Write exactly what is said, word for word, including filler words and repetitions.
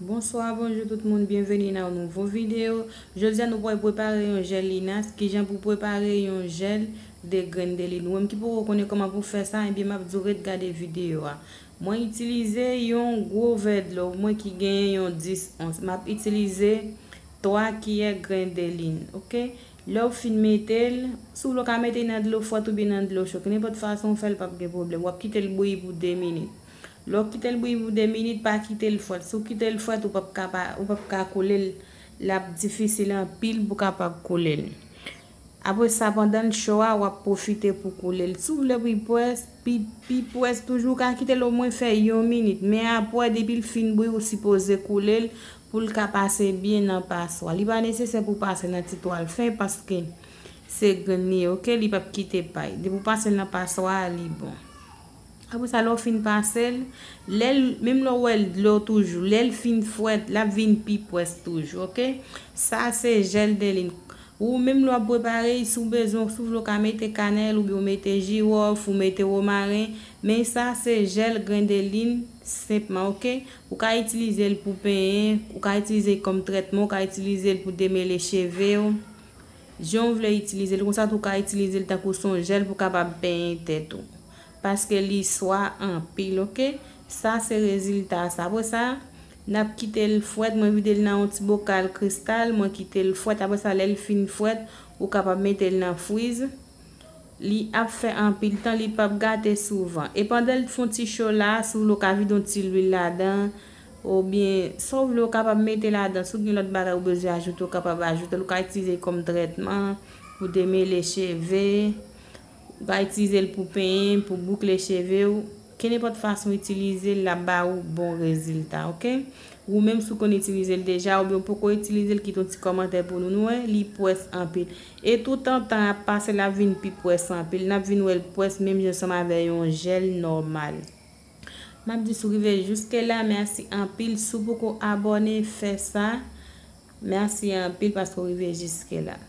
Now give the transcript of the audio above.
Bonswa, bonjou tout moun, byenveni nan yon nouvo videyo. Jodi a nou pral prepare yon jèl linas. Kijan pou prepare yon jèl de grenn de lin? Ou menm ki poko konnen kòman pou fè sa, ebyen m ap di w ret gade videyo a. Mwen itilize yon gwo vè dlo, mwen ki genyen yon dis ons. M ap itilize twa kiyè grenn de lin, oke? Lè w fin mete l, si w vle w ka mete l nan dlo frèt oubyen nan dlo cho, kenenpòt fason w fè l p ap gen pwoblèm. W ap kite l bouyi pou de minit. Lè w kite l bouyi pou de minit, pa kite l frèt. Si w kite l frèt, ou p ap ka pa, ou p ap ka koule l. L ap difisil anpil pou w kapab koule l. Apre sa, pandan l cho a, w ap pwofite pou koule l. Si w vle pi pwès, pi, pi pwès toujou, w ka kite l omwen fè yon minit. Men apre, depi l fin bouyi, ou sipoze koule l pou l ka pase byen nan paswa. Li pa nesesè pou w pase nan ti twal fen paske se grenn li ye, oke? Li p ap kite pay. Depi w pase l nan paswa a, li bon. Apre sa, lè w fin pase l, lè l, menm lè w wè l dlo toujou, lè l fin frèt, l ap vin pi pwès toujou, oke? Sa se jèl de lin. Ou menm lè w ap prepare l, si w bezwen, si w vle w ka mete kanèl, oubyen w mete jiwòf, ou mete womaren, men sa se jèl grenn de lin senpman, oke? Ou ka itilize l pou penyen, ou ka itilize l kòm trètman, ou ka itilize l pou demele cheve w. Jan w vle itilize l, konsa tou w ka itilize l tankou se yon jèl pou w kapab penyen tèt ou. Paske li swa anpil, oke? Sa se rezilta sa. Apre sa, n ap kite l frèt. Mwen vide l nan yon ti bokal kristal, mwen kite l frèt. Apre sa, lè l fin frèt, ou kapab mete l nan friz. Li ap fè anpil tan, li p ap gate souvan. E pandan l fon ti cho la, si w vle w ka vide yon ti lwil ladan, oubyen sa w vle w kapab mete ladan. Si w gen lòt bagay ou bezwen ajoute, ou kapab ajoute l. Ou ka itilize l kòm trètman pou demele cheve. Ou ka itilize l pou penyen, pou boukle cheve w. Kenenpòt fason w itilize l, l ap ba ou bon rezilta, oke? Ou menm si w konn itilize l deja, oubyen w poko itilize l, kite yon ti kòmantè pou nou, nou wè, li pwès anpil. E toutan tan ap pase, l ap vin pi pwès anpil. N ap vin wè l pwès menm jan ansanm avè yon jèl nòmal. M ap di si w rive jiske la, mèsi anpil. Si w poko abòne, fè sa. Mèsi anpil paske w rive jiske la.